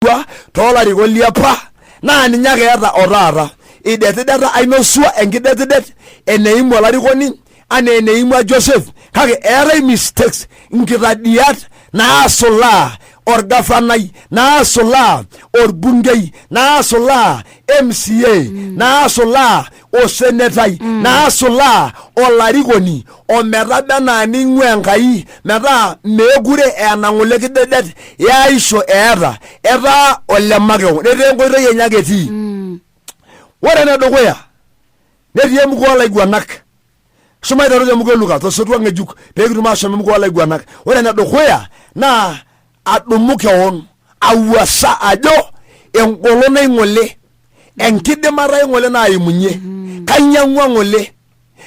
Tua toolarikok liapa naa ninye ake eeta o taata. Idetideta ainosua enkidetidet eneimu olarikoni anaa eneimua Joseph kake eetae mistakes nkitadiat naasulaa orgafanai naasulaa orbungei naasulaa MCA naasulaa osenetai naasulaa olarikoni ometaba enaa ning'ua Enkai metaa meekure aa enang'ole kidedet eaisho eeta etaa ole makeon netaa enkoitoi enye ake etii. Ore enedukuya netii emuku oolaiguanak shomo aiteru temuku e Luka tosotua ng'ejuk pee kitum ashom emuku oolaiguanak. Ore enedukuya naa adumu kewon awuasa ajo engolon ai ng'ole enkidimata ai ng'ole naimunye kainyang'ua ng'ole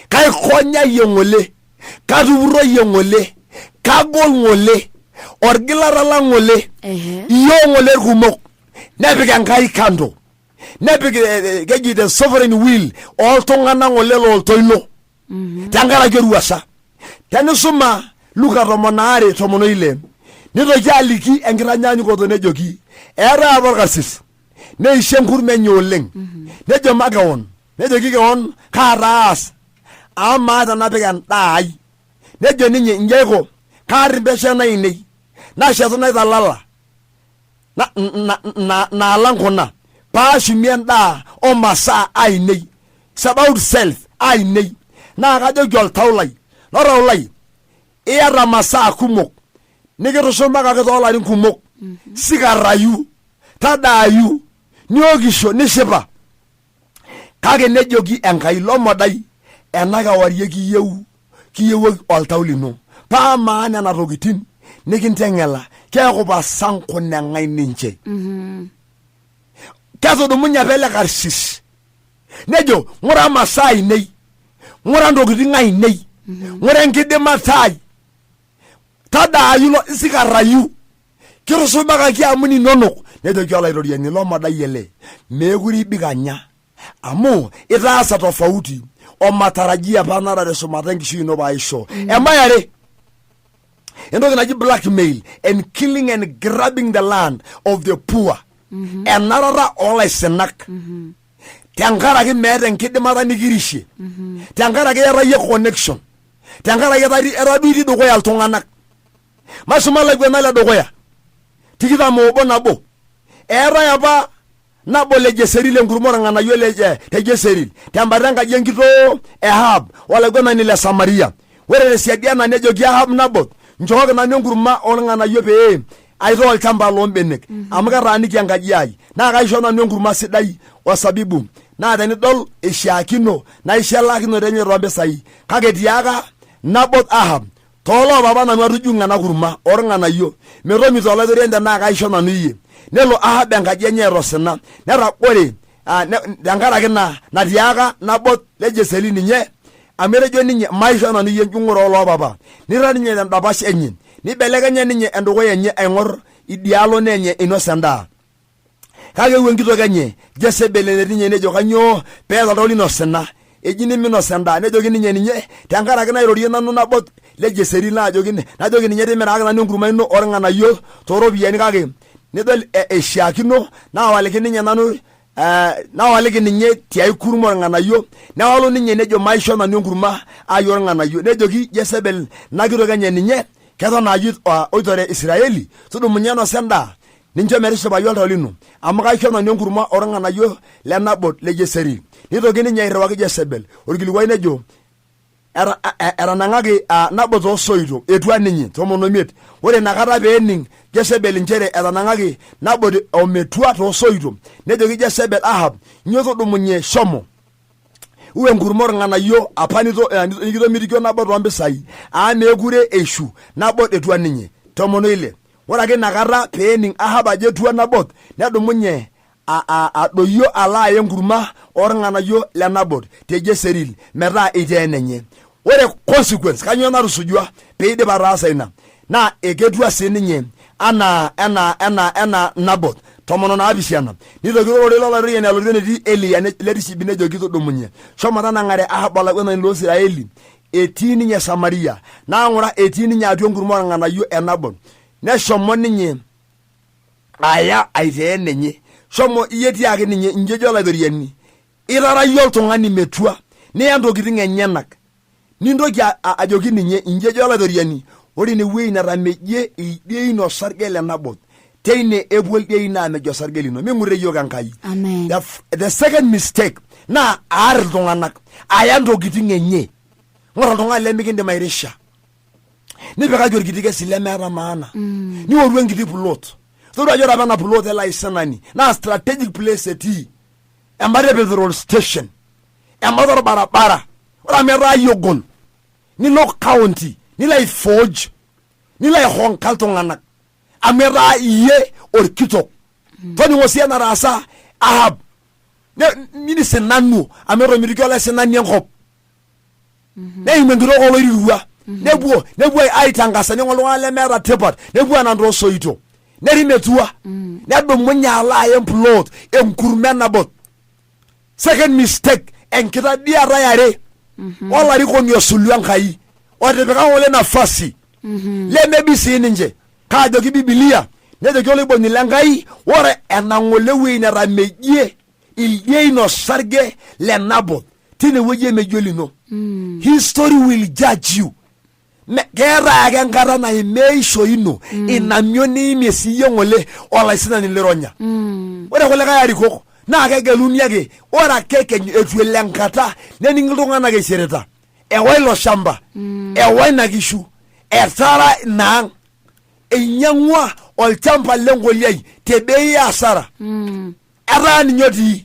kaikonyayie ng'ole katupurroyie ng'ole kagol ng'ole orgilata lang ng'ole Ehe. iyiook ng'ole irkumok nepik Enkai kando nepik eh, eh, keji the sovereign will oltung'anak ng'ole loltoilo tenkaraki oruasa tenisuma Luka 12 16 nitoki aliki enkitanyanyukoto nejoki eetae apa orkarsis neisho enkurma enye oleng nejo makewon nejoki kewon kaa taas amaa tenapik endaa ai nejo ninye inji aiko kaar impeshen ainei nashetu naitalala na- na- na- naalang kuna paashumie endaa omasaa ainei It's about self ainei naa kajoki oltau lai lorau lai iyata masaa kumok nikitushumakaki toolarin kumok sikarrayu tadaayu niokisho nishipa kake nejoki Enkai lomodai ena kewarie kiyieu kiyiewuoki oltau lino paa maa nena tokitin nikinteng'ela keeku pasa nkuneng'ae ninche. Ketudumunye apa ele karsis nejo ng'ura masaa ainei ng'ura ntokitin ainei ng'ura enkidimata ai tadaayu ilo sikarrayu kitusujakaki amu ninonok nejoki olaitoriani lomodai ele meekure ibik anya amu itaasa tofauti o matarajio apa nara teshumata enkishui ino paaisho embae are entoki naji blackmail and killing and grabbing the land of the poor enarata oolaisinak tenkaraki meeta enkidimata nikirishie tenkaraki iyata iyie connection tenkaraki etaa duo itii dukuya iltung'anak Maisuma laiguanak le dukuya 21 nabo. Eetae apa nabo le Jeseriil enkurma olng'anayio le te Jeseriil tembata enkaji enkitoo e Ahab olaiguanani le Samaria. Ore te siadi ena nejoki Ahab Naboth, Nchooki nanu enkurma olng'anayio pee aitaa olchamba loo mbenek, amu ketaaniki enkaji ai, naa kaisho nanu enkurma sidai osabibu, naa tenidol eishiakino naisho elaakinoto enye too mpisai. Kake etiaka Naboth Ahab, Too loopapa nanu atujung'o ena kurma oolng'anayio, metomito Olaitoriani tenaa kaisho nanu iyie. Nelo Ahab enkaji enye eeta osina, netagore tenkaraki ina natiaaka Nabot le Jeseli ninye, amu etejo ninye, Maisho nanu iyie enjung'ore oo loopapa. Neirrag ninye tendapash enye, neibelekenya ninye endukuya enye aing'or idialo naa enye einosa endaa. Kake eewuo enkitok enye Jesebel enetii ninye nejo, Kainyoo peeta oltau lino osina, eji niminos endaa? Nejoki ninye ninye, Tenkaraki nairorie nanu Nabot le Jeseriil naajoki, najoki ninye timirakaki nanu enkurma ino olng'anayio tooropiyiani, kake nidol eishiakino naawaliki ninye nanu naawaliki ninye tiai kurma olng'anayio. Newalu ninye nejo, Maisho nanu enkurma ai olng'anayio. Nejoki Jesebel ina kitok enye ninye, Keton aa iyie oitore Isiraeli? Tudumunye nosa endaa Nincho metishipayu oltau lino, amu kaisho nanu enkurma olng'anayio le Nabot le Jeseriil. Neitoki ninye airriwaki Jesebel olkilikuai nejo, Etanang'aki Nabot too soito, etua ninye. 15 Ore inakata pee ening Jesebel nchere etanang'aki Nabot ometua too soito, nejoki Jesebel Ahab, Nyoo tudumunye shomo iwa enkurma olng'anayio apa nikitomitikio Nabot too mpisai, amu meekure eishu Nabot etua ninye. 16 Ore ake inakata pee ening Ahab ajo etua Nabot, nedumunye adoyio alo aya enkurma oolng'anayio le Nabot te Jeseriil metaa eitaa enenye. Ore consequence, kainyoo natusujua pee eidip ataasa ina? Naa eketua sii ninye anaa enaa enaa enaa Nabot. 17. Neitoki ororei lolaitoriani alotu enetii Eliya le Tishibi nejoki, Tudumunye, shomo tanang'are Ahab olaiguanani loo Isiraeli etii ninye Samaria, naa ng'ura etii ninye atua enkurma olng'anayio e Nabot. Neshomo ninye Aya aitaa enenye. Shomo iyie tiaki ninye, inji ejo Olaitoriani, itara iyie oltung'ani metua, niya ntokitin enyenak. Nintoki ajoki ninye, inji ejo Olaitoriani, ore ine wueji netamejie ildiein osarge le Naboth, teine epuo ildiein aamej osarge lino. Ming'urrie iyiook Enkai. Amen. The second mistake naa aar iltung'anak, aya ntokitin enye. Ng'ura oltung'ani lemikindim airisha. Nipikaki orkiti kesi lemeeta maana. Nioru enkiti plot. Todua ajo ore apa ena plot ele aisinani naa strategic place etii. Embata e petrol station. Embata orbarabara. Ore amu etaa iyie ogol, nilo county, nilo aiforge, nilo aihonka iltung'anak amu etaa iyie orkitok. Toning'o sii enataasa Ahab. Nisinanu amu etomitiki olaisinani enkop. Neimu enkitok oloirirua. Nepuo, nepuo aitangasa ning'o iltung'anak lemeeta tipat, nepuo anang toosoito. Nerim etua. Nedumunye alo aya emplot, enkurma e Naboth. Second mistake, enkitadiata e are olarikoni osulu Enkai otipika ng'ole nafasi lemebi sii ninche. Kaajoki Bibilia, nejoki oloiboni le Nkai, ore ena ng'ole wueji netamejie ildiein osarge le Naboth, tine wueji emejie olino. History will judge you. Keetae ake enkata naima eishoi ino ina mion niimie siiyie ng'ole olaisinani lironya. Ore kulikae arikok naa kegeluni ake, ore ake kenyu eitu elo enkata nening'i iltung'anak eishirita, ewa ilo shamba, ewa ina kishu, etara ina ang', einyang'ua olchamba lenkoliai te bei e asara. Etaa ninye otii.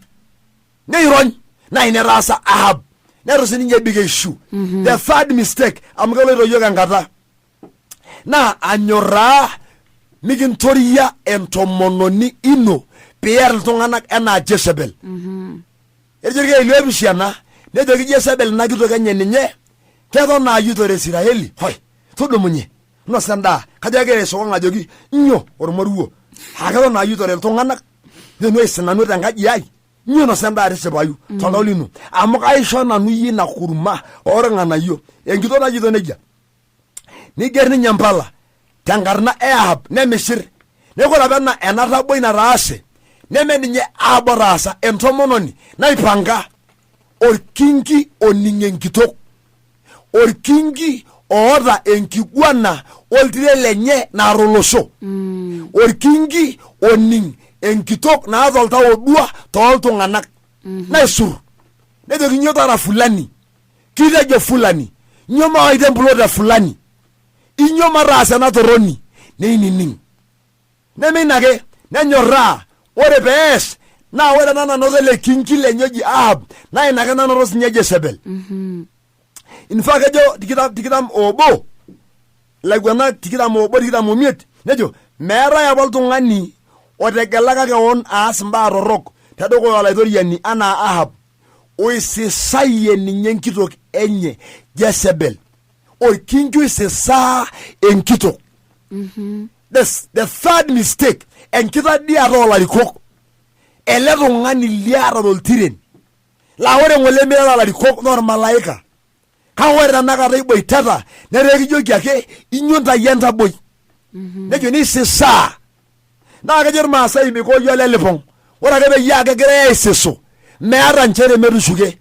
Neirony naa ina etaasa Ahab. Neitu sininye ebik eishu. The third mistake, amu keloito iyiook enkata, naa anyorraa mikintoria entomononi ino piar iltung'anak enaa Jezebel. Etejo orkeek liopishana nejoki Jezebel ina kitok enye ninye keton aa iyie Isiraeli. Hoi, tudumunye nosa endaa. Kajo agira aisokong ajoki nyo ormoruo. Aa keton aa iyie oitore iltung'anak nenu aisinanu tenkaji ai. Nyo nosa endaa tisipayu toltau lino amu kaisho nanu iyie ina kurma orng'anayio. Enkitok najito nejia. Neiger ninye mpala tenkarna e Ahab nemishir. Neeku ore apa ena ena taboi nataase neme ninye Ahab otaasa, entomononi naipanga orkinki oning enkitok, orkinki oota enkiguana oltiren lenye naar olosho, orkinki oning enkitok naata oltau odua tooltung'anak naisur nejoki nyoo tara fulani, kitejo fulani, nyoo mawaita emplot e fulani, inyoo mataas ena torroni, neinining. Neme ina ake, nenyorraa ore pees naa ore ena nanoto ele kinki lenye oji Ahab naa ina ake nanoto sinye Jezebel. In fact kejo 21 ilaiguanak 21 25 nejo meetae apa oltung'ani otegelaka kewon aas imbaa torrok tedukuya Olaitoriani anaa Ahab oisisayie ninye enkitok enye Jezebel. Orkinki oisisaa enkitok. The third mistake, enkitadiata olarikok. Ele tung'ani liata toltiren laa ore ng'ole mirara ilarikok naa ormalaika, kake ore tenakata iboitata netaa ekijoki ake inyo ntayu entaboi. Nejo neisisaa. Naa kejo irmaasai mikoyio ole lipong. Ore ake peyie aa kegirae aisisu meeta nchere metushuke.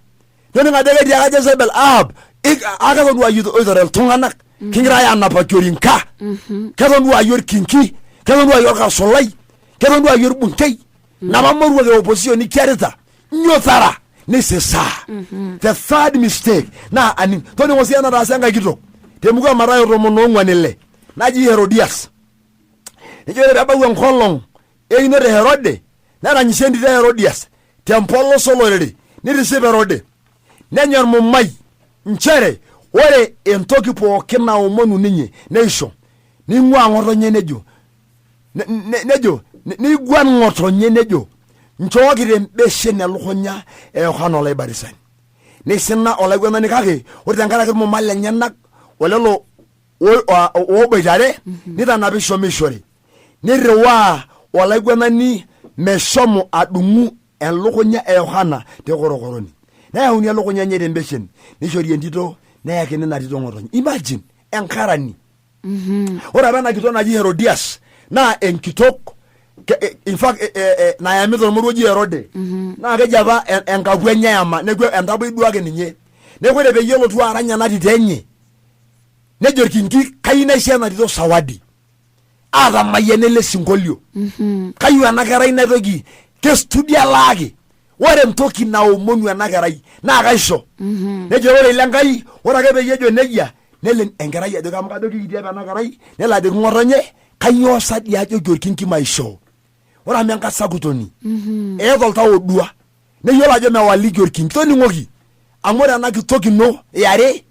Toningo ajo ketiaka Jezebel Ahab, ake todua iyie oitore iltung'anak kingirae anapaki orinka, ketodua iyie orkinki, ketodua iyie orkasulai, ketodua iyie orbunkei, napa moruak e opposition nikiarita nyo tara nisisaa. The third mistake naa aning. Toningo sii enataasa enkae kitok temuku e Matayo 14:6 naji Herodias. Nejo ore peebau enkolong einoto e Herode, neranyisho entito e Herodias tempolos olorere, nitiship Herode. Nenya ormumai nchere ore entoki pookin naomonu ninye neisho. Neing'uaa ng'otonye nejo, nejo, neiguan ng'otonye nejo, nchooki tembeshen elukunya e Yohana Olaibatisani. Neisina olaiguanani kake ore tenkaraki irmuma lenyenak olelo ooboitare nitanapisho meishori. Nirriwaa olaiguanani meshomo adung'u elukunya e Yohana te korokoroni. Neyauni elukunya enye tembeshen, neishori entito, neyakini ina tito ng'otonye. Imagine, enkarani. Ore apa ena kitok naji Herodias naa enkitok In fact, nayamita ormoruo oji Herode. Naa keji apa enkapu enye eyama, neeku entaboi duake ninye. Neeku ore peyie elotu arany ena tito enye, nejo orkinki kayieu naisho ena tito sawadi. Aatamayiana ele sinkolio. Kayieu ena kerai naitoki ke studio elaaki. Ore entoki naomonu ena kerai naa kaisho. Nejo ororei le Nkai, ore ake peyie ejo nejia, nelo enkerai ajoki amu kajo kikiti apa ena kerai, nelo ajoki ng'otonye, kainyoo sa dii ajoki orkinki maishoo. Ore amu enkasakutoni, eeta oltau odua, neyiolo ajo mewaliki orkinki. Toning'oki, amu ore ena kitok ino yare,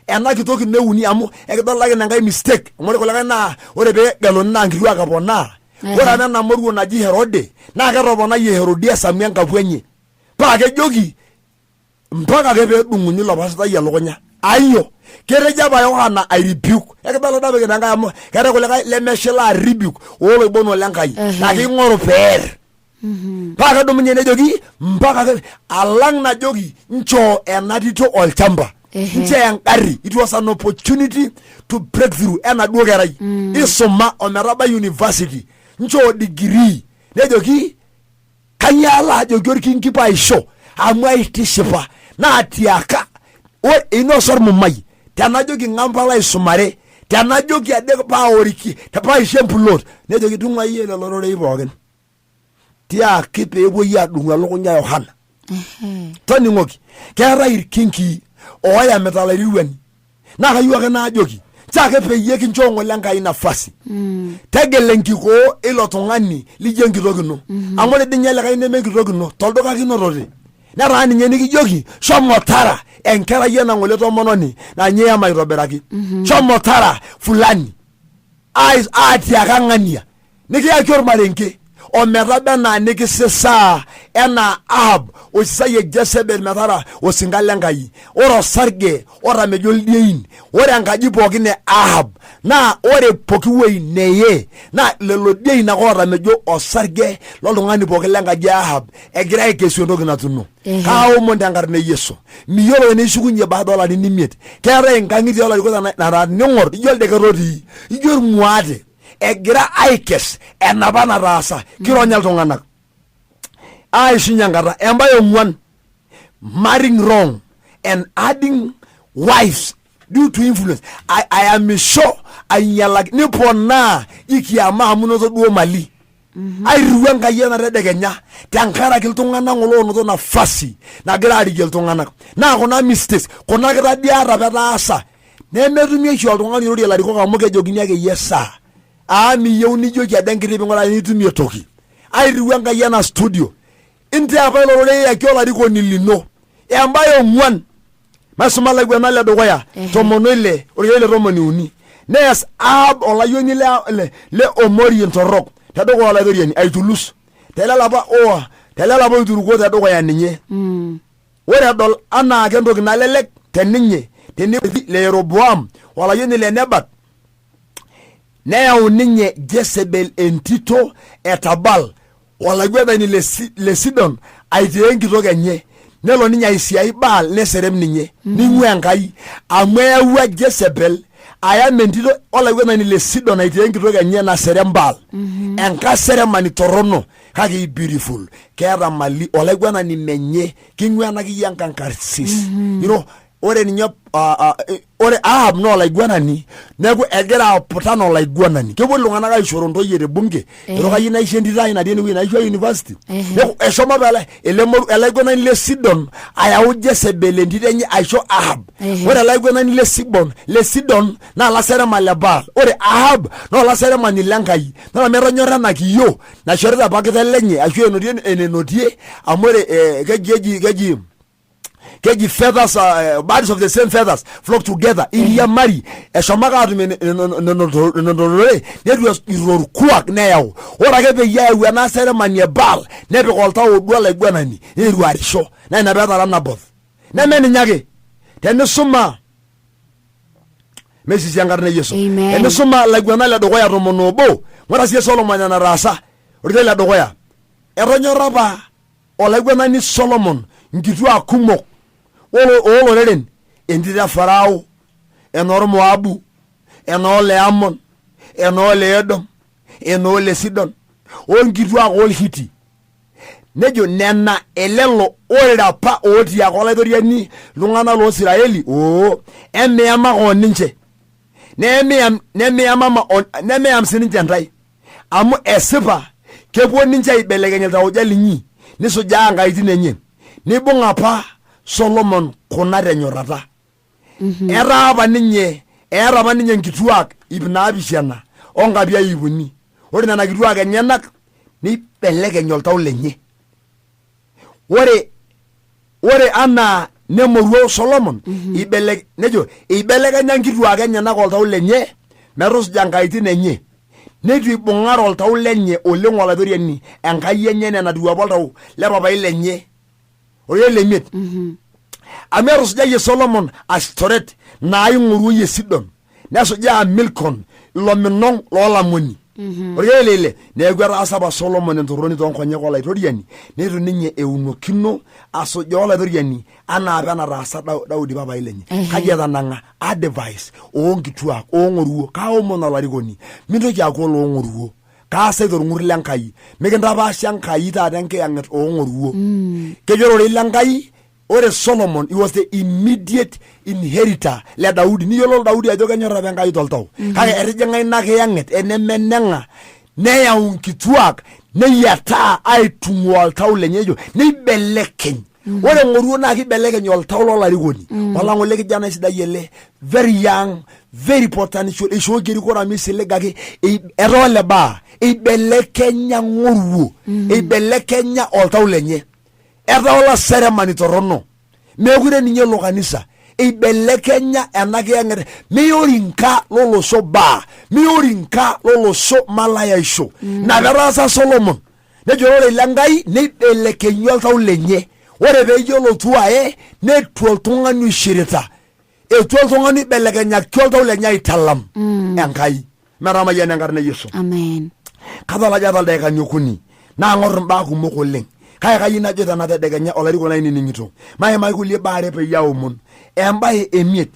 ena kitok ino euni amu ekidolakini enkae mistake amu ore kulikae naa ore pee egeluni naa nkituak eponaa. Ore apa ena moruo naji Herode naa ketoponayie Herodias amu enkapu enye. Paa kejoki mpaka ake pee edung'uni ilo pasitai elukunya. Ayio, ketejo apa Yohana ai rebuke. Ekidol ade apik Enkai amu keetae kulikae lemeshilaa rebuke oloibonwa le Nkai. Naa king'oru peer. Paa kedumunye nejoki mpaka ake alang najoki nchoo ena tito olchamba. Nchoo engarri. It was an opportunity to break through enaduo kerai. Isuma ometabai university. Nchoo degree. Nejoki kanyoo alo ajoki orkinki paisho amu aitishipa naatiaka ore inosa ormumai tenajoki ng'ampo alo aisumare tenajoki ade paaoriki paisho empulot nejoki tung'uai iyie lelo rorei pookin tiaki peepuoi adung'u elukunya e Yohana. Toning'oki, keetae irkinkii ooyamita olairiwuani naa kayieu ake naajoki nchoo ake peyie kinchoo ng'ole Enkai nafasi. Tegela enkikoo ilo tung'ani lijo enkitok ino. Amu ore dii ninye likae neme enkitok ino, tolduka kinotote. Netaa ninye nikijoki shomo tara enkerai ena ng'ole tomononi naa ninye iyama aitobiraki. Shomo tara fulani. Aatiaka ng'ania nikiyaki ormarenke ometaba enaa nikisisaa enaa Ahab oisisayie Jezebel metara osinka le Nkai. Ore osarge otamejo ildiein, ore enkaji pookin e Ahab naa ore poki wueji neye naa lelo diein ake ootamejo osarge loltung'ani pookin lenkaji e Ahab egira aikesu entoki natuno. Kaomon tenkarna e Yesu, miyiolo enishukunye baada olarin imiet. Keetae inkang'itie olarikok nara ning'or ijo oldeket otii, ijo irmuate egira aikes enapa nataasa. Kironya iltung'anak aishunye enkata. Embae ong'uan, marrying wrong and adding wives due to influence. Ayamisho ainyalaki niponaa ikiama amu inoto duo mali. Airriu Enkai ena tedekenya tenkaraki iltung'anak ng'ole oonoto nafasi nagira arikie iltung'anak. Naa kuna mistakes, kuna kitadiat apa etaasa nemetumi oshi oltung'ani oirorie ilarikok amu kejokini akeyie esaa. Aa miyieu nijoki ade enkiti ping'uraa nitumie toki. Airriu Enkai ena studio. Intaa apa ilo rorei iyaki olarikoni lino. Embae ong'uan. Maisuma laiguanak le dukuya 16 orkeek le 13. Neas Ahab olayioni le Omori intorrok tedukuya Olaitoriani aitulus telelo apa telelo apa oiturukuo tedukuya ninye. Ore edol anaake entoki nalelek teninye teneipi le Yeroboam olayioni le Nebat, neyau ninye Jezebel entito e Tabal olaiguanani le Sidon aitaa enkitok enye, nelo ninye aisiai Baal neserem ninye. Ning'ua Enkai amu eyawua Jezebel ayam entito olaiguanani le Sidon aitaa enkitok enye naserem Baal. Enkaseremani torrono kake beautiful, keeta mali, olaiguanani menye, king'ua ena kiyia enkang karsis. You know, ore ninye ore Ahab naa olaiguanani neeku egira aputa anaa olaiguanani. Kepuo iltung'anak aishoro ntoyie te bunge, ero kayieu naisho entito ai natii enewueji naishoo university. Neeku eshomo apa ele ele aiguanani le Sidon ayau Jezebel entito enye aisho Ahab. Ore ele aiguanani le Sibon, le Sidon naa olaserema le Baal. Ore Ahab naa olaseremani le Nkai. Naa metonyora ena kiyio naishorita apa kiteng lenye ashu enotie enenotie amu ore keji keji keji keji feathers birds of the same feathers flock together. Iriamari eshomo ake atum enotore neitu etu orkuak neyau. Ore ake peyie eyau ena seremani e Baal nepik oltau odua olaiguanani neiteru arisho. Naa ina peetara Naboth. Neme ninye ake, tenisuma meisisi enkarna e Yesu. Amen. Tenisuma laiguanak le dukuya 11, ng'ura siye Solomon enataasa. Orkitok le dukuya etonyora apa olaiguanani Solomon nkituak kumok ooloreren, entito e Farao, enoormoabu, enoole Amon, enoole Edom, enoole Sidon. onkituak olhiti nejo nena elelo orere apa ootiaka olaitoriani iltung'anak loo Isiraeli oo emiyamaka o ninche nemiyam nemiyamama o- nemiyam sininche ntae amu esipa kepuo ninche aibelekeny iltauja linyi nisujaa inkaitin enye nibung apa Solomon kuna tenyorrata etaa apa ninye eeta apa ninye nkituak 700 onkapiai 300 ore nena kituak enyenak neibelekeny oltau lenye ore ore anaa nemoruau Solomon ibelek nejo eibelekenya nkituak enyenak oltau lenye metusuja nkaitin enye neitu eibung'are oltau lenye oleng olaitoriani Enkai enye enaa enatiu apa oltau le papai lenye orkeek lemiet amu etusujayie Solomon Ashtoret naaing'oruoyie Sidon nesujaa Milkon ilo minong loolamoni orkeek leile neeku etaasa apa Solomon entorroni toonkonyek olaitoriani neitu ninye eunokino asujaa olaitoriani anaa apa enataasa Daudi papai lenye kaji etanang'a advice oonkituak oong'oruo kaomon olarikoni mintoki aaku oloong'oruo kaasaita orng'ur le Nkai mikintapaasha Enkai taata enkiyang'et oong'oruo kejo ororei le Nkai ore Solomon he was the immediate inheritor le Daudi niyiolou Daudi ajo kenyor apa Enkai toltau kake etijing'a ina kiyang'et enemeneng'a neyau nkituak neyiataa aitung'ua oltau lenye ejo neibelekeny ore ng'oruo naa kibelekeny oltau lolarikoni olang'ole kijanai sidai ele very young very potential eishooki erikore amu isiligaki ei- etaa ole baa eibelekenya ng'oruo eibelekenya oltau lenye etaa olaseremani torrono meekure ninye elo kanisa eibelekenya ena kiyang'et miyorinka lolosho baa miyorinka lolosho malayaisho ina petaasa Solomon nejo ororei le Nkai neibelekenyi oltau lenye ore peyie elotu aye netu oltung'ani oishirita etu oltung'ani oibelekenyaki oltau lenye aitalam Enkai metamayiana enkarna e Yesu Amen. kadol ajo aata ildaikani okuni naang'or imbaa kumok oleng kake kayieu najo tena tedekenya olarikoni lainining'ito maimaki kulie baa are peyie aomon embaye emiet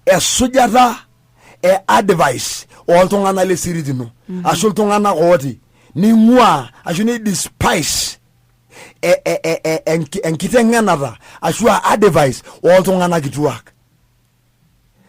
esujata e advice oltung'anak le sirit ino ashu iltung'anak ooti ning'uaa ashu ni despise enkiteng'enata ashu a advice oltung'anak kituak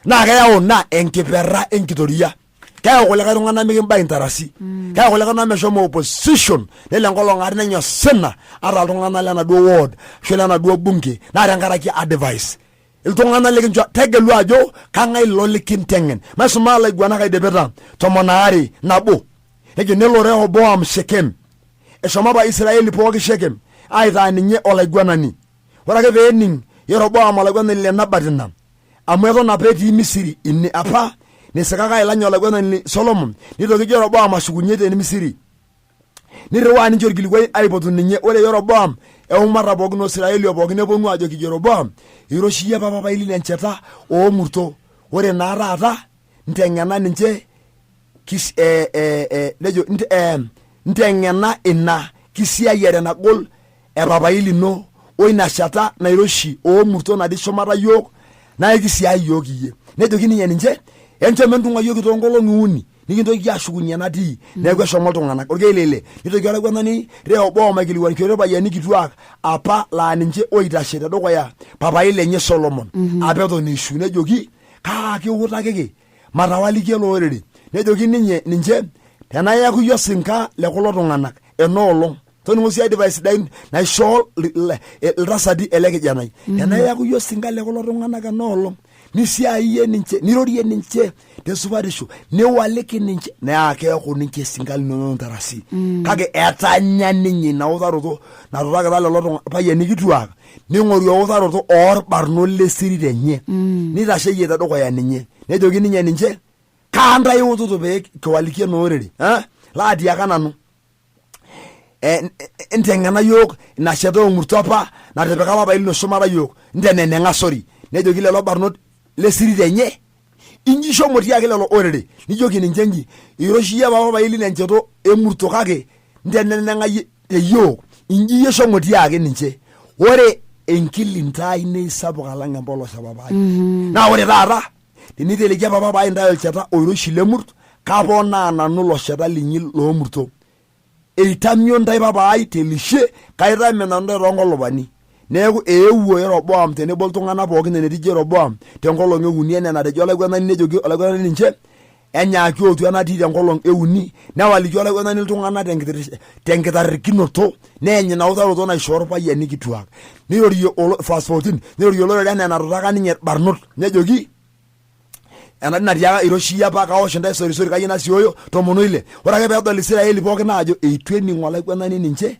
naa keyau ina enkiperra enkitoria keyau kulikae tung'anak mikimbai intarasi keyau kulikae tung'anak meshomo opposition nelo enkolong ati nenya osina ata iltung'anak lenaduo ward ashu lenaduo bunge naa tenkaraki advice iltung'anak likincho tegelu ajo kang'ae ilo likinteng'en maisuma laiguanak aidipita 12 nabo nejo nelo Rehoboam Shekem eshomo apa Israeli pooki Shekem aitaa ninye olaiguanani Ore ake pee ening Yeroboam olaiguanani le Nabat ina, amu eton apa etii Misiri ine apa neisikaka ailany olaiguanani Solomon, neitoki Jeroboam ashukunye te Misiri. Nirriwaa ninche orkilikuai aipotu ninye. Ore Yeroboam eumata pookin o Israeli o pookin neponu aajoki Jeroboam, Eiroshiyie apa papai lino encheta oomurto, ore naa taata nteng'ena ninche kis, eh, eh, eh, nejo nt, eh, nteng'ena ina kisiayiare nagol e papai lino o ina shata nairoshi oo murto natii shumata iyiook naa ekisiai iyiook iyie. Nejoki ninye ninche, enchom entung'uayioki too nkolong'i uni nikintoki ashukunye natii. Neeku eshomo iltung'anak. Orkeileile, nitoki olaiguanani Rehoboam aikilikuanishore irpayiani kituak apa laa ninche oitashe tedukuya papai lenye Solomon apa eton eishu nejoki, kaa kiutakiki matawaliki ele orere. Nejoki ninye ninche, tenaa iyaku iyie osinka le kulo tung'anak ena olong toning'o sii advice sidain naishoo iltasati ele kijanai tenaa iyaku iyie osinka le kulo tung'anak ena olong nisiayie ninche nirorie ninche tesupatisho niwaliki ninche naa keeku ninche isinka linono ntarasi kake etanya ninye ina utaroto natutakita lelo payiani kituak ning'oru eutaroto orbarnot lesirit enye nitasheyie tedukuya ninye nejoki ninye ninche kaa ntae iututu pee kiwaliki ena orere eh? laatiaka nanu Eh, nteng'ena yiok ina shata oomurto apa natipika papai lino shumata yiok nteneneng'a sori nejoki lelo barnot lesirit enye inji shomo tiaki lelo orere nijoki ninche inji eiroshiyie apa papai lino enchoto emurto kake nteneneng'a yie teyiok inji iyie shomo tiaki ninche ore enkilinta ai neisapuk alang empolos e papai naa ore taata teniteleki apa papai intae olchata oiroshi lemurt kaponaa nanu ilo shata linyi loomurto. Eitamio ntae papa ai telishe, kaitame nanu ntae toonkolopani. Neeku eewuo Yeroboam tenebo iltung'anak pookin enetii Jeroboam tenkolong e uni enaa enatejo olaiguanani nejoki olaiguanani ninche, Enyaaki ootu enatii tenkolong e uni. Newaliki olaiguanani iltung'anak tenkitarrikinoto neeny ina utaroto naishoo irpayiani kituak. Neirorie verse 14, neirorie olorere enaa enatutaka ninye irbarnot nejoki, ena natiaka iroshi apa kaosh intae sorisori kayieu nasioyo 16. Ore ake peedol Isiraeli pookin aajo eitu ening olaiguanani ninche,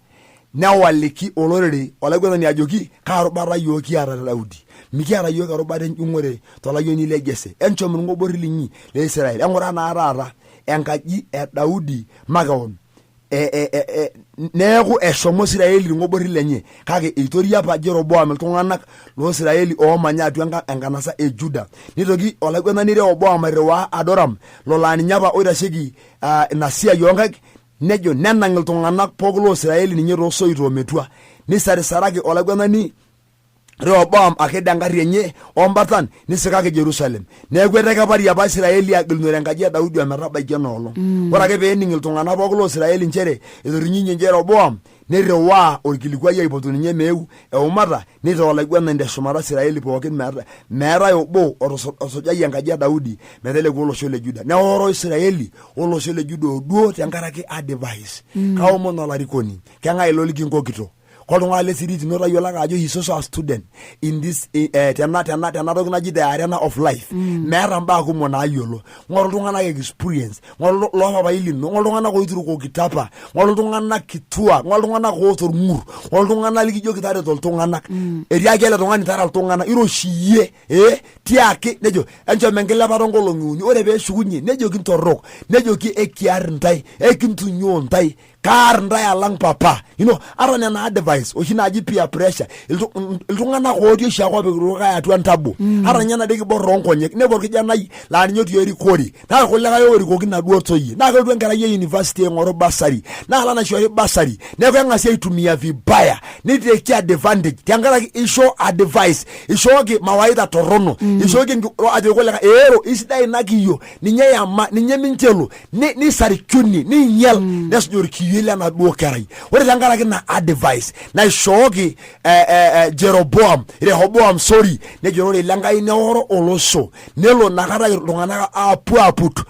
newaliki olorere olaiguanani ajoki, kaa rubata iyiook kiata te Daudi? Mikiata iyiook erubata enjung'ore tolayioni le Jese. Enchom irng'oborri linyi le Israel. Eng'ura naa taata enkaji e Daudi makewon neeku eshomo Isiraeli ilng'oborri lenye, kake eitoria apa Jeroboam iltung'anak loo Isiraeli oomanya atua enkanasa e Juda. Neitoki olaiguanani Rehoboam airriwaa Adoram, lo laa ninye apa oitasheki ina siai oonkaik, nejo nenang iltung'anak pooki loo Isiraeli ninye too soito ometua. Neisarisaraki olaiguanani Rehoboam aked engarri enye ombatan nisikaki Jerusalem. Neeku etekepari apa Isiraeli agilunore enkaji e Daudi ometabaiki ena olong. Ore ake pee ening iltung'anak pooki loo Isiraeli nchere etorrinyinye Jeroboam, nirriwaa orkilikuai aipotu ninye meeu eumata, neitaa olaiguanani te shumata Isiraeli pooki meetae obo otusujayie enkaji e Daudi meteleku olosho le Juda. Neoro Isiraeli olosho le Juda oduo tenkaraki advice. Kaomon olarikoni, keng'ae ilo likinkokito? Koltung'ani le sirit ino tayiolo ake ajo he is also a student in this tena tena tena toki naji the arena of life. Meeta mbaa kumok naayiolo. Ng'oru iltung'anak experience, ng'oru loopapai lino, ng'oru iltung'anak oiturukokito apa, ng'oru iltung'anak kituak, ng'oru iltung'anak oota orng'ur, ng'oru iltung'anak likijoki tareto iltung'anak. Etiaki ele tung'ani tara iltung'anak, iroshiyie ee tiaki nejo enchom enkilepata onkolong'i uni. Ore peeshukunye nejoki ntorrok, nejoki ekiar intae, ekintunyoo intae, kaar ntae alang papa you know, ata nena advice oshi naaji peer pressure iltung'anak otii oshiake opik irkulikae atua ntabo ata ninye enaduo kibor oonkonyek nepuo orkijanai laa ninye otii erikore naa irkulikae oorikoki inaduo toyie naa kelotu enkerai e university aing'oru bursary naa alo naishori bursary neeku eng'asi aitumia vibaya niteki advantage tenkaraki isho advice ishooki mawaidha torrono ishooki ajo irkulikae eero isidai ina kiyio ninye yama ninye mincho elo nisarikuni niinyal nesuj orkiyioi lenaduo kerai. Ore tenkaraki ina advice naishooki Jeroboam, Rehoboam sorry, nejo ororei le Nkai neoro olosho nelo inakata iltung'anak aapuo aaput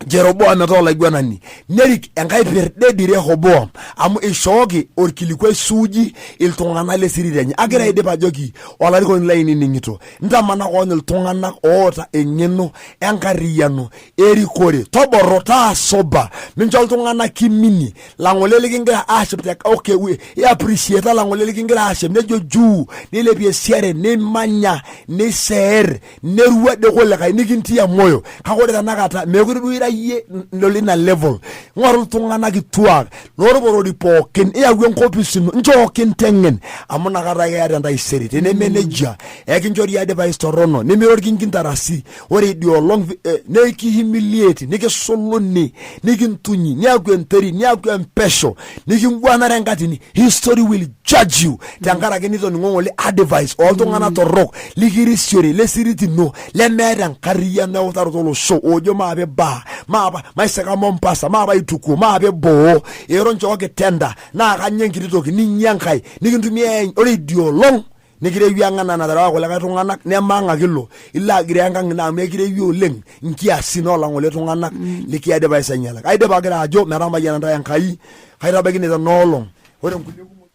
Jeroboam metaa olaiguanani nerik enkae pirdedi Rehoboam amu ishooki orkilikuai suuji iltung'anak le sirit enye. Agira aidip ajoki olarikoni lainining'ito, ntamana koon iltung'anak oota eng'eno enkarriyiano erikore toboro taa sober mincho iltung'anak kiminie lang'ole likingira aashep te okay we appreciate lang'ole likingira aashep nejo juu nilepie siare nimanya niseer nerua de kulikae nikintia moyo kake ore tenakata meekure duo ira iyie lolina level ng'oru iltung'anak kituak lorporori pookin iyau enkopis ino nchoo kinteng'en amu inakata ake iyata entaisere teneme nejia ekinchori advice torrono nimira orkinkintarasi Ore idia olong nekihumiliate, nikisuluni, nikintunyi, niaku enteri, niaku empesho, nikinguanare enkatini. History will judge you tenkaraki nitoning'o ng'ole advice ooltung'anak torrok likirisiore lesirit ino lemeeta enkarriyiano eutaroto olosho oojo maape baa, maapa maisika Mombasa, maape aitukuo, maape boo, ero nchooki tender naa kanya enkiti toki ninyia enkae nikintumia ore idia olong nikirewi ang anaa enaterewa kulikae tung'anak neme ang ake ilo ilo agiroo enkang ino amu ekirewi oleng nkiasin oolang'ole tung'anak likiadvise ainyalaki aidipa agira ajo metamayiana intae Enkai kaitabaiki ine tena olong ore nkulie kumok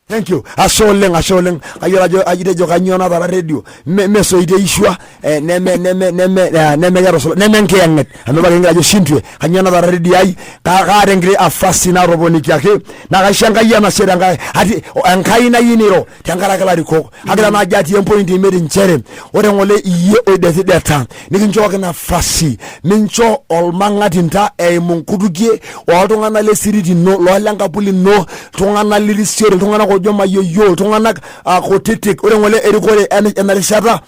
Thank you. Ashe oleng, ashe oleng. Kayiolo ajo ajo kanyoo natara radio. Me me soitie ishua eh, neme neme neme eh, neme keeta osula neme nkiyang'et. Amu ebaiki kingira ajo shintwe. Kanyoo natara radio ai. Ka kaata enkiti afasi natoponikiaki. Naa kaisho Enkai enashe tenkaraki ati Enkai nayieu niro tenkaraki ilarikok. Agira naaji atii empoint emiet inchere ore ng'ole iyie oidetideta nikinchooki nafasi mincho olmang'atinta eimu nkutukie oltung'anak lesirit ino loolenkapu lino iltung'anak lirisiore iltung'anak oojo mayieyio iltung'anak kutitik ore ng'ole erikore ena rishata.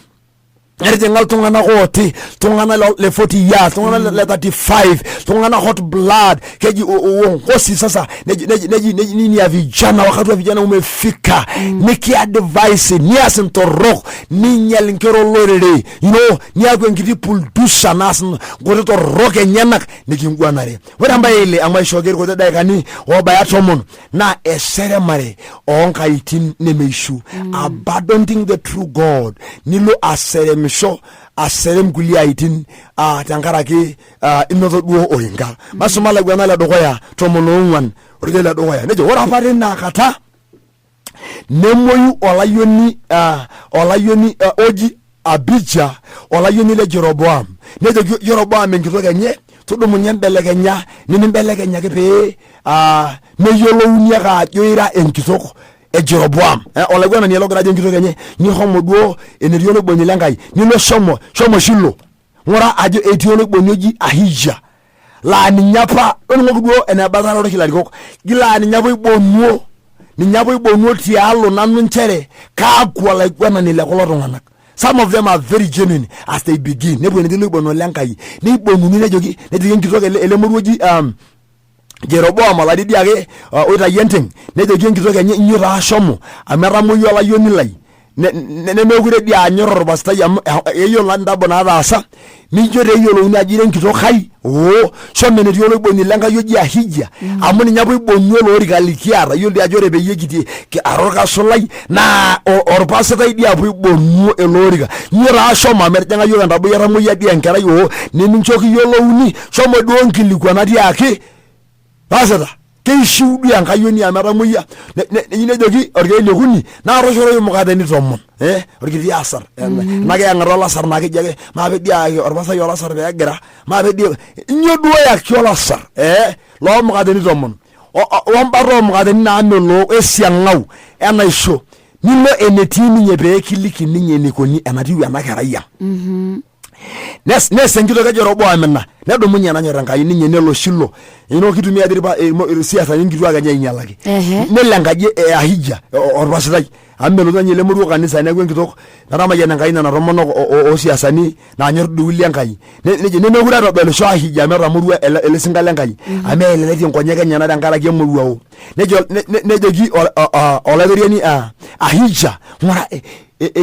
Etijing'a iltung'anak ooti, iltung'anak le 40 years, iltung'anak le 35, iltung'anak hot blood, keji uongozi sasa neji neji neji neji nini ya vijana, wakati wa vijana umefika. Nikiadvise nias intorrok, ninyal inkera olorere, niaku enkiti puldusa naas nkuti torrok enyenak nikinguanare. Ore embae ile amu aishooki irkuti daikani oobaya 10 naa eseremare oonkaitin nemeishu, abandoning the true God, nilo aseremisho aserem kulie aitin tenkaraki inoto duo oinka. Masuma laiguanak le dukuya 14 orkeek le dukuya nejo ore apa tina kata nemuoyu olayioni olayioni oji Abija olayioni le Jeroboam. Nejoki Jeroboam enkitok enye, tudumunye mbelekenya nimimbelekenyaki pee meyiolouni ake ajo ira enkitok e Jeroboam. Olaiguanani ele ogira ajo enkitok enye, nihomo duo enetii oloiboni le Nkai, nilo shomo, shomo Shilo. Ng'ura ajo etii oloiboni oji Ahija laa ninye apa toning'oki duo eneba taata oshi ilarikok laa ninye apa oibonuo ninye apa oibonuo tialo nanu nchere kaaku olaiguanani le kulo tung'anak. Some of them are very genuine as they begin. Nepuo enetii loibonuo le Nkai neibonuni nejoki nejoki enkitok ele, ele moruo oji Jeroboam olari dii ake oitayio enting nejoki enkitok enye inyio taa shomo amu etamoyia olayioni lai nemeekure dii aanyor orpastai amu keyiolo naa ntambo nataasa mincho taa eyiolouni ajo ira enkitok ai oo shomo enetii oloiboni le Nkai oji Ahija amu ninye apa oibonuo ele orika likiata iyiolo dii ajo ore peyie kitii ara orkasulai naa orpasitai dii apa oibonuo ele orika nyio taa shomo amu etijing'a yiok entaboi etamoyia dii enkerai oo nemincho kiyiolouni shomo duo nkilikuana tiaki pasita keishiu duo enkayioni amu etamoyia. Nejoki orkeek liokuni naa toshoroi imukateni 10 orkiti asar ena kiyang'ata olasar naa keji ake maape dii ayaki orpastai olasar peegira maape dii inyio duo eyaki olasar loomukateni 10 wembata oomukateni naamelok wesiang'au enaisho nilo enetii ninye pee kiliki ninye enikoni enatiu ena kerai ang. Nes enkitok e Jeroboam ina, nedumunye enanyor Enkai ninye nelo Shilo. Ino kitumia dii isiasani nkituak enye ainyalaki. Nelo enkaji e Ahija orpasitai amu melotu ninye ele moruo kanisa neeku enkitok metamayiana Enkai nena tomonok oosiasani naanyor dii kulie Enkai. Nejo nemekure etodolisho Ahija amu etamorua ele sinka le Nkai amu eyeleletie nkonyek enyenak tenkaraki emoruao. Nejo nejoki olaitoriani Ahija ng'ura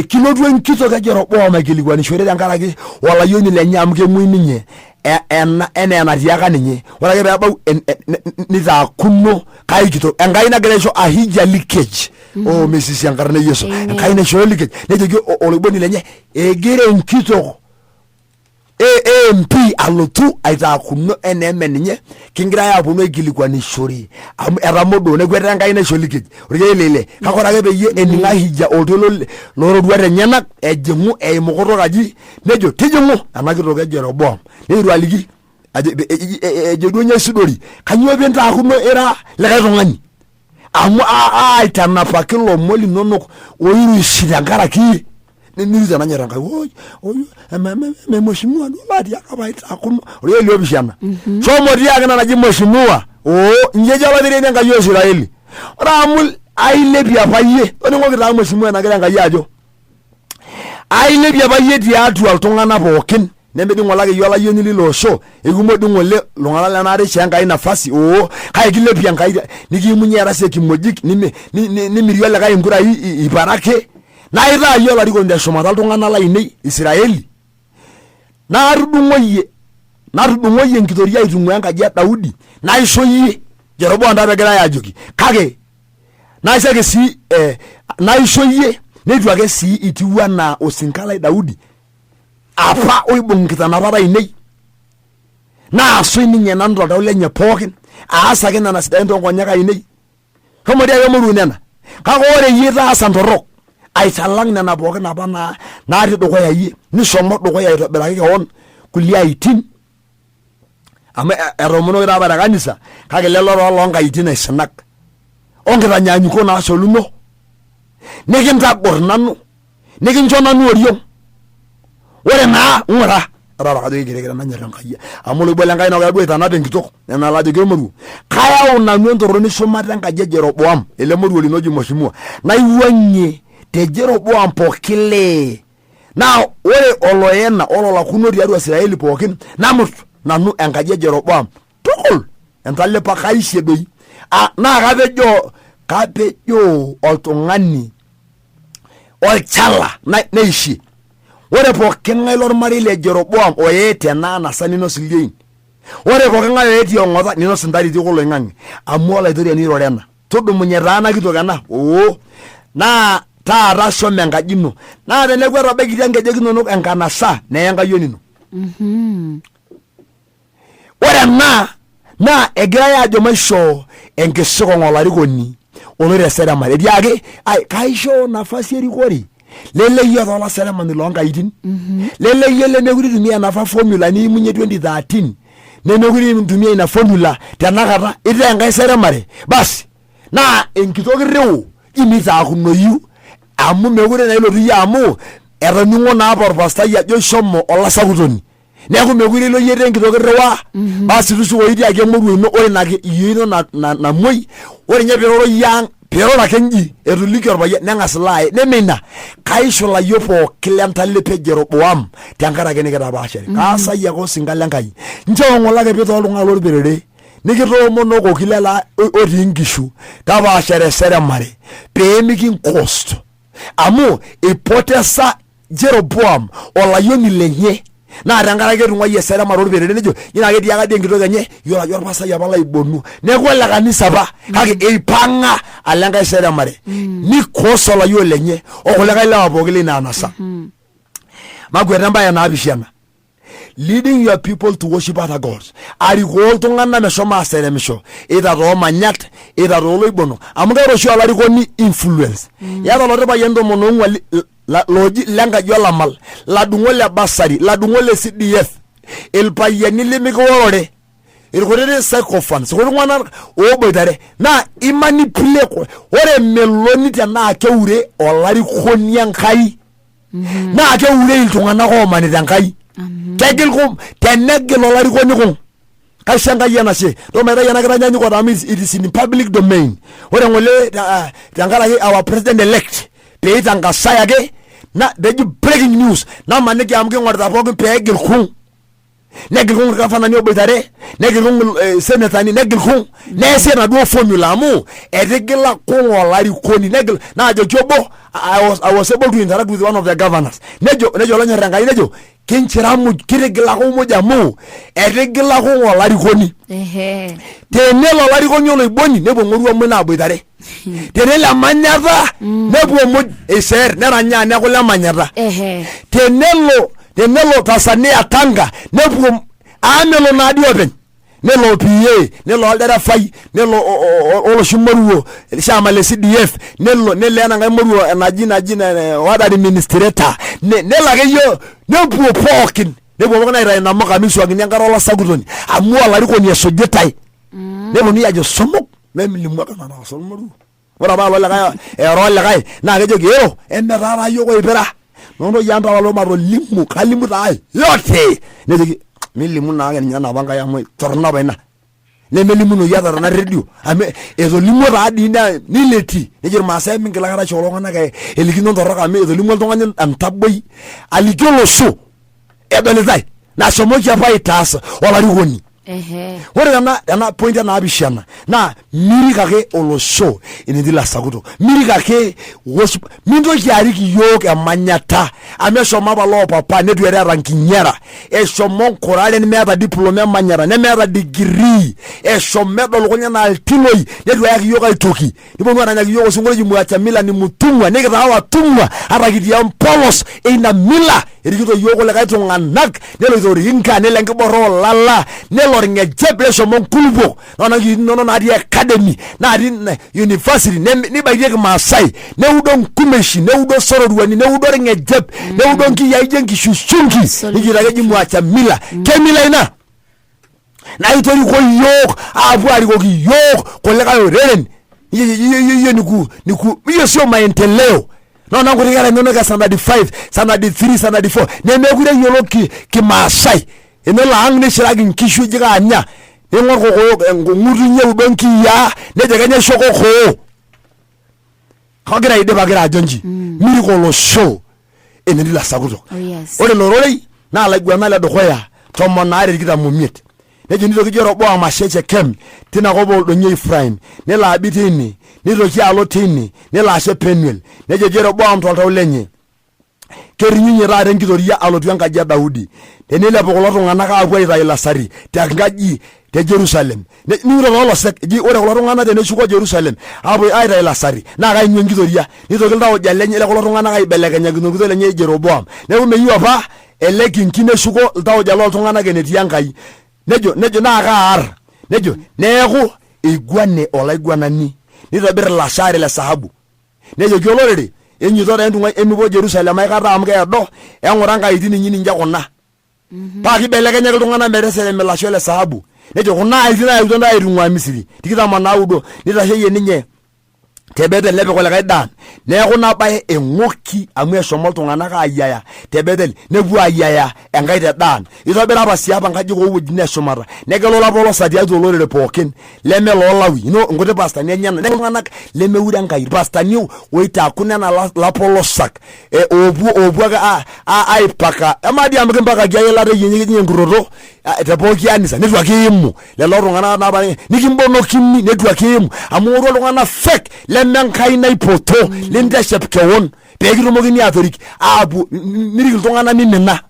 kilotu enkitok e Jeroboam aikilikuanishore tenkaraki olayioni lenye amu kemuoi ninye enaa enatiaka ninye. Ore ake peebau nitaakuno kai kitok. Enkai nagira aisho Ahija leakage. Oh, mesisi enkarna e Yesu. Enkai naishooyo leakage. Nejoki oloiboni lenye egira enkitok AMP alotu aitaakuno enaa eme ninye kingirai aaponu aikilikuanishore amu etamodoo neeku etaa Enkai naisho leakage orkeek leile kake ore ake peyie ening Ahija oltoilo loororuat enyenak ejing'u eimu kutuk aji nejo tijing'u ena kitok e Jeroboam neiteru aliki ajo ejo duo ninye aisudori kanyoo pintaakuno ira likae tung'ani amu aitanapaki ilomon linonok oiroshi tenkaraki nimiru tenanyor Enkai oi oi eme mheshimiwa duo latiaka paitakuno orkeek liopishana shomo tiaki ina naji mheshimiwa oo inji ejo olaitoriani Enkai o Israeli ore amu ailepie apa iyie toning'oki taa mheshimiwa enagira Enkai ajo ailepie apa iyie tiatua iltung'anak pookin nemedii ng'ole akeyie olayioni lilo osho ekumok dii ng'ole iltung'anak lenaata ishoo Enkai nafasi oo kake kilepie Enkai nikiimunye erasi ekimojik nimirie olikae inkurai iparake naa itaa iyie olarikoni teshumata iltung'anak lainei Isiraeli natudung'oyie natudung'oyie enkitoria aitung'uaa enkaji e Daudi naisho iyie Jeroboam taa pegirai ajoki kake naisho ake sii naisho iyie neitu ake sii itiu anaa osinka lai Daudi apa oibung nkitanapat ainei naasuj ninye nanu toltau lenye pookin aas ake nena sidain toonkonyek ainei shomo dii ake moruo nena kake ore iyie itaasa ntorrok aitalang nena pookin apa natii dukuya iyie nishomo dukuya aitobiraki kewon kulie aitin amu etoomonoki taa apa te kanisa kake lelo taa loonkaitin aisinak onkitanyanyukot naasoluno nikintagor nanu nikincho nanu oriong ore naa ng'ura adolta kajo kigirigire nanyor Enkai amu oloibo le Nkai naa duo aitanap enkitok nena lajoki emoruo kayau nanu entorroni shumata enkaji e Jeroboam ele moruo lino oji mheshimiwa naiwuang'ie te Jeroboam pooki lee. Naa ore oloena ololakuno tiatua Israeli pookin namut nanu enkaji e Jeroboam tukul entalipa kaishie doi. Ah, naa kapejoo kapejoo oltung'ani olchala neishie. Ore pooking'ae lormarei le Jeroboam oye tena anasa ninos ildiein. Ore pooking'ae oye tiong'ota ninos intaritiok oloing'ang'e amu Olaitoriani oiroro ena. Tudumunye taa ena kitok ena oo naa taata shomo enkaji ino. Naa teneeku etabaikitia nkejek inonok enkanasa neye enkayioni ino. Ore ena naa egirai aajo maishoo enkisikong olarikoni oloito eseremare. Etiaaki ai kaishoo nafasi erikore leleyie taa olaseremani loonkaitin leleyie lemekure itumia enapa formula niimunye 2013 nemekure intumia ina formula tenakata itaa enkae seremare basi naa enkitok irriu ji mitaakunoyu amu mekure naa ilotu iyie amu etoning'o naa apa orpastai ajo ishomo olasakutoni neeku mekure ilo iyie etaa enkitok irriwaa basi tushukoyu tiaki emoruo ino ore ina yioo ino namuoi ore ninye piroro iyie ang piroro ake inji eitu iliki orpayian neng'as ilo aye neme ina kaisho ilayiok pooki lentalipa e Jeroboam tenkaraki nikitapaashare kaasayie ake osinka le Nkai nchoo ng'ole ake pitaa oltung'ani lorperere nikitoomonokoki lelo otii inkishu tapaashare eseremare pee mikinkost amu ipotesa Jeroboam olayioni lenye naa tenkaraki etung'uayie eseremare orperere nejo ina ake etiaka dii enkitok enye yiolo ajo orpasai apa laibonu neeku ole kanisa apa kake eipang'a alo enkae seremare nikosa olayioni lenye okulikae lewa pooki leina anasa. Makweta embaye naapishana leading your people to worship other gods arikoo iltung'anak meshomo aseremisho ita toomanyat ita tooloibonok amu keeta oshi olarikoni influence iyata oloti payian 14 looji lenkaji olamal ladung'o le basari ladung'o le CDF ilpayiani limikiworore ilkutiti sycophants ilkuti tung'anak ooboitare naa imanipulate ore meloni tenaa keure olarikoni Enkai naa keurei iltung'anak oomanita Enkai. Kegil kum tenegil olarikoni kung kaisho Enkai enashe ntoo maitayu ena kitanyanyukoto amu it is in public domain ore ng'ole tenkaraki our president elect pee itangasai ake na peji breaking news namaniki amu king'orita pookin peegil kung negil kung irgavanani oboitare negil kung senetani negil kung neesi enaduo formula amu etigila kung olarikoni negil naajoki obo I was able to interact with one of the governors nejo nejo olonyor Enkai nejo kinchira muj kitigila kung muj amu etigila kung olarikoni tenelo olarikoni oloiboni nepuo ng'orua muj naaboitare tenelo emanyata nepuo muj eiseer neranyaa neeku lemanyata tenelo tenelo Tanzania Tanga nepuo amu melo naadii openy nelo PA nelo olderefai nelo oloshi moruo shama le CDF nelo nelo ena nkae moruo naji naji ward administrator nelo akeyie nepuo pookin nepuo pookin aitayu inamuka misuakini enkare olasakutoni amu olarikoni esujitae neponunui ajo sumuk nemilimu ake nataasa olmoruo ore apa alo likae era olikae naa kejoki ero emetaa taa yiok oipira nontoyie ang tapala matolimu kalimu taa yote nejoki milimu naake ninye enapa Nkai amu torrono apa ina nemelimunoyu ata tena redio amu etolimuo taa dii nileti nejo irmaasai mingil aikata aisho kulo tung'anak elikino ntorrok amu etolimuo oltung'ani entaboi aliki olosho edolitae nashomoki apa aitaas olarikoni. Ore tena tena point e naapishana naa mirik ake olosho enetii lasakutok mirik ake worship mintoki arik iyiook emanyata amu eshomo apa loo papa neitu eeta nkinyara eshomo nkuraren meeta diploma emanyata nemeeta degree eshomo edol lukuny anaa iltiloi neitu eyaki iyiook aitoki niponu aranyaki iyiook osinkolio oji mwacha mila ni mtumwa nikitaa watumwa ata kitii empolos eina mila erikito iyiook kulikae tung'anak neloito orinka nelo enkiborra oolala nelo orng'ejep neshomo nkulupuok nona nkiitin inonok natii academy natii university nibaitieki maasai neudo nkumeshi neudo sororuani neudo orng'ejep neudo nkiyia ijo enkishushungi nikiita keji mwacha mila kemila ina naa itoriko iyiook aapuo arikoki iyiook kulikae oreren iyieu niku niku hiyo sio maendeleo noona nkuti kera inonok e standard 5 standard 3 standard 4 nemekure eyiolo ki kimaasai enelo ang nishiraki nkishu ijo kaanya ning'or kokoo ng'utunyi eudo nkiyiaa nejo kenya aisho kokoo kagira aidip agira ajo nji mirik olosho. Enetii ilasakutok. Oh, yes. Ore ilo rorei naa laiguanak le dukuya 12 25. Nejo nitoki Jeroboam ashet Shekem tina kop oldonyio Efraim, nelo abik teine, nitoki alo teine, nelo ashet Penuel. Nejo Jeroboam toltau lenye, Kerinyunye taata enkitoria alotu enkaji e Daudi, teneilepu kulo tung'anak aapuo aitayu lasari tenkaji te Jerusalem. Ning'ito taa olosek, eji ore kulo tung'anak teneshuko Jerusalem aapuo aitayu lasari naa kaing'ua enkitoria. Nitoki iltauja lenye le kulo tung'anak aibelekenyakino orkitok lenye Jeroboam. Neeku meyieu apa ele kinki neshuko iltauja loltung'anak enetii Enkai. Nejo, nejo naa kaar. Nejo neeku eiguane olaiguanani nitobir ilasho aare le sahabu. Nejoki olorere, Enyoito taa entung'ai emipuo Jerusalem aikata amu keedo, eng'ura nkaitin inyi ninche kuna. Paa kibelekenyaki iltung'anak meteserem ilasho le sahabu. Nejo kuna aitin nayautua ntae aitung'uaa Misri, 29, nitasheyie ninye te Bethel nepik olikae Dan. Neeku ina bae eng'oki amu eshomo iltung'anak aayiaya te Bethel nepuo aayiaya enkae te Dan. Itobira apa sii apa nkajijik oo wuejitin eshumata negelu olapolosa tiatua olorere pookin leme loo Lawi ino nkuti pastani enyena negelu iltung'anak lemeure Enkai irpastani oitaaku nena lapolosak eh, oopuo oopuo ake aipaka amaa dii amu kimpakaki ake eilata eyienyieki enkurroto te pooki anisa neitu ake iimu lelo tung'anak naa apa nikimbonokini neitu ake iimu amu ing'orua iltung'anak fake leme Enkai naipoto linteshep kewon pee kitumokini aatorik aapuo mirik iltung'anak mimina.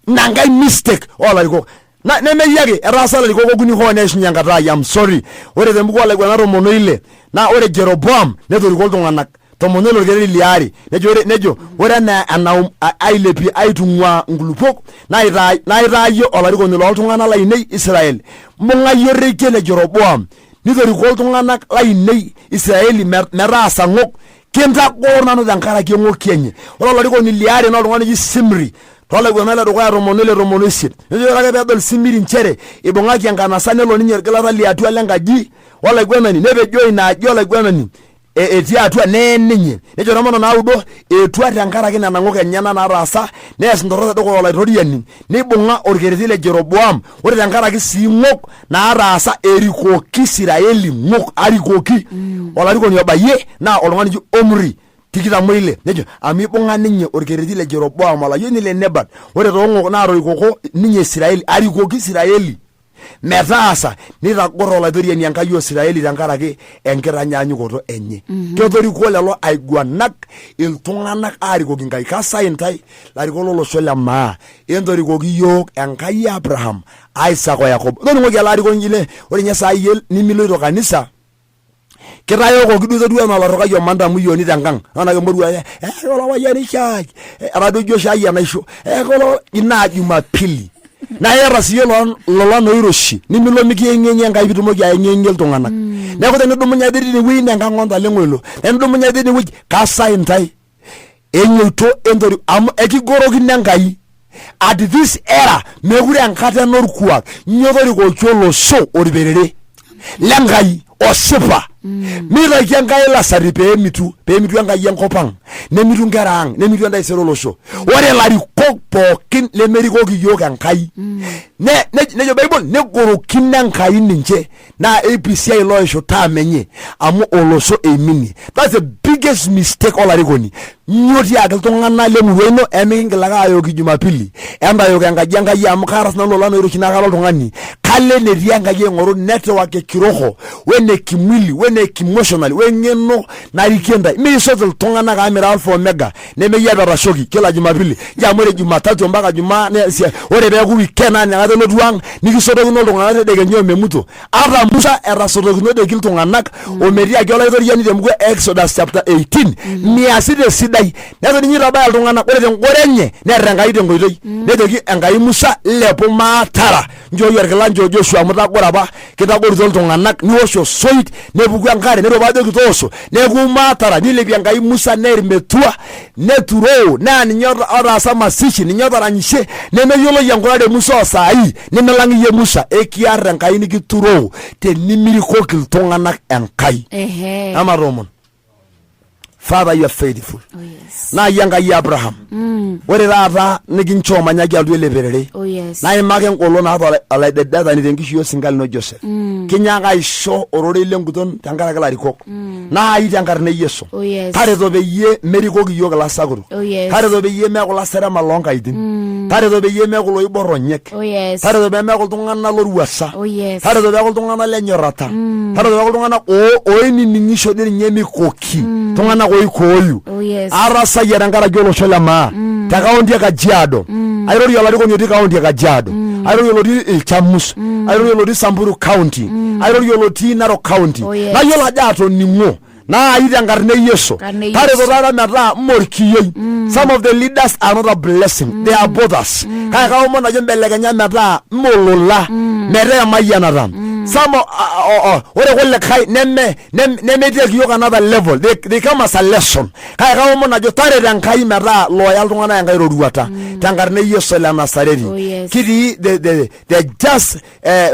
Ina nkae mistake oolarikok Na, nemeyie ake etaasa ilarikok okuni hoo neishunye enkata ai I'm sorry. Ore te mbuku oolaiguanak 16 naa ore Jeroboam netoriko iltung'anak 16 orkereri liare nejo ore nejo ore enaa enaum ailepie aitung'uaa nkulupuok naitaa naitaa iyie olarikoni looltung'anak lainei Israel. Mbung'a iyie orekie le Jeroboam nitoriko iltung'anak lainei Israeli metaasa ng'ok Kintagoro nanu tenkaraki eng'oki enye. Ore olarikoni liare naa oltung'ani oji Simri toolaiguanak le dukuya 16 18. Nejo ore ake peedol Simiri nchere ibung'aki enkanasa nelo ninye orgilata liatua lenkaji olaiguanani nepejoo ina aji olaiguanani etii atua neye ninye. Nejo 19 etua tenkaraki nena ng'ok enyena nataasa neas intorrok tedukuya Olaitoriani neibung'a orkereti le Jeroboam. Ore tenkaraki sii ng'ok naataasa erikoki Isiraeli ng'ok arikoki olarikoni obayie naa oltung'ani oji Omri 26 nejo amu ibung'a ninye orkereti le Jeroboam olayioni le Nebat ore toong'ok naatorikoko ninye Isiraeli arikoki Isiraeli metaasa nitagor Olaitoriani Enkai o Isiraeli tenkaraki enkitanyanyukoto enye. Ketoriko lelo aiguanak iltung'anak aarikoki Nkai. Kasai intae larikok lolosho le maa entorikoki iyiook Enkai e Abraham Isaac o Yakobo. Toning'oki ele arikoni le ore ninye saai iyie nimiloito kanisa kitayokoki duo itodua anaa olorrukai omanta muyioni tenkang naona kemorua ake eyaki kulo payiani shai etadoyio shai enaisho eyaki kulo ina jumapili naa iyata siyie ilolan oiroshi nimilo mikiyeng'iyeng'ie Enkai pitumoki ayeng'iyeng'ie iltung'anak neeku tenidumunye ajo tinewueji naa enkang ontaleng'o ilo tenidumunye ajo tinewueji kasai intae enyoito entori amu ekigorokino Enkai at this era mekure enkata ena orkuak nyoo torikoki olosho orperere le Nkai osipa mitaki Enkai lasari peemitu peemitu Enkai enkop ang nemitu nkera ang nemitu entaisere olosho ore ilarikok pookin lemerikoki iyiook Enkai ne, ne, nejo Bible negorokino Enkai ninche naa APC loishu term enye amu olosho eiminie. That's the biggest mistake olarikoni. Nyoo tiaki iltung'anak lemurua ino emikingil ake ayoki Jumapili entayok enkaji Enkai amu kaata sinanu ilolan oiroshi naa kara oltung'ani kalo enetii Enkai aing'oru network e kiroho wene kimwili wene kimotional weng'eno narikie intae. Miisot iltung'anak amu mira alpha omega nemeyie apa etashoki kila Jumapili njo amu ore Jumatatu mpaka Jumaa ore peeku weekend naa inakata elotu ang nikisotokino iltung'anak tedekenya omemuto ata Musa etasotokinote iltung'anak ometiaki olaitoriani tembuku e Exodus chapter 18 miasita esidai neton ninye itabaya iltung'anak ore tengoro enye neer Enkai tenkoitoi nejoki Enkai Musa lepu maatara nchooi orkila nchoo Joshua amu itagoro apa kitagorutua iltung'anak niwosh osoit nepuku enkare neitu apa ajoki toosho neeku maatara nilepie Enkai Musa neer metua neturoo naa ninye otaasa masishi ninye otaranyishe nemeyioloi enkurare Musa o saai nimilang iyie Musa ekiar Enkai nikituroo tenimirikoki iltung'anak Enkai. Ehe. Ematoomon. Father, you are faithful. Oh, yes. Naa iyie Enkai e Abraham. Ore taata nikinchoo manyaki alotu ele perere. Oh, yes. Naimaki engolon naata olaidedetani tenkishui osinka lino Joseph. Kinyaaka aisho ororei lenguton tenkaraki ilarikok. Naai tenkarna e Yesu. Oh, yes. Tareto peyie merikoki iyiook ilasakutok. Oh, yes. Tareto peyie meeku ilaserema loonkaitin. Tareto peyie meeku iloibor onyek. Oh, yes. Tareto pee meeku iltung'anak loruasa. Oh, yes. Tareto peeku iltung'anak lenyorrata. Tareto peeku iltung'anak oinining'isho dii ninye mikoki. Iltung'anak oikooyu. Oh, yes. Atasayia tenkaraki olosho le maa te kaunti e Kajiado. Airorie olarikoni otii kaunti e Kajiado. Airorie olotii Ilchamus. Airorie olotii Samburu County. Airorie olotii Narok County. Oh, yes. Nayiolo ajo atoning'o naai tenkarna e Yesu. Karna e Tareto Yesu. taata metaa mme orkiyioi. Some of the leaders are not a blessing. They are bothers. Kake kaomon ajo mbelekenya metaa mme olola metaa emayianata. Some ore kulikae neme nemeiteki yiok another level. They come as a lesson. Kake kaomon ajo tareto Enkai metaa looya iltung'anak enkae roruata tenkarna e Yesu le Nasareti. Oh, yes. Kitii the just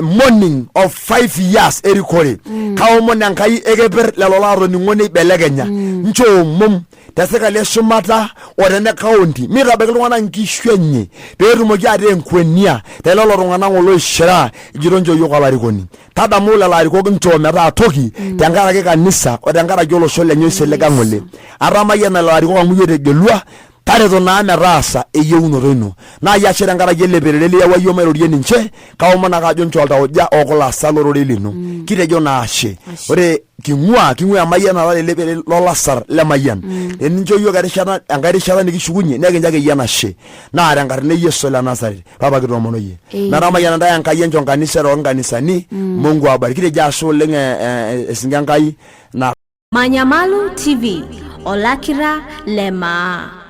morning of 5 years erikore. Kaomon Enkai ekeper lelo laatoning'o neibelekenya. Nchoo omom te sirkali eshumata o tene kaunti mitabaiki iltung'anak inkishu enye peetumoki ataa enkwenia telelo tung'anak ng'ole oishiraa ejito nchoo yiok olarikoni. Tadamu lelo arikok nchoo metaa toki tenkaraki kanisa o tenkaraki olosho lenye oisiliga ng'ole. Atamayiana lelo arikok amu iyie otegelua tareto naa metaasa eyieunoto ino. Naa iyie ashe tenkaraki ele perere liyawua iyiook mairorie ninche, kaomon ake ajo nchoo oltauja ooku laasak lororei lino. Kitejo naa ashe. Ashe. Ore king'ua emayianata tele perere lolasar Lemayian. Tenincho iyiook erishata enkae rishata nikishukunye nekincho akeyie enashe. Naa tenkarna e Yesu le Nazareth Papa kitoomono iyie. Amen. Metamayiana ntae Enkai encho nkanisa too nkanisani. Mungu awabariki. Kitejo ashe oleng esinka Enkai na Manyamalu TV, olakira le maa.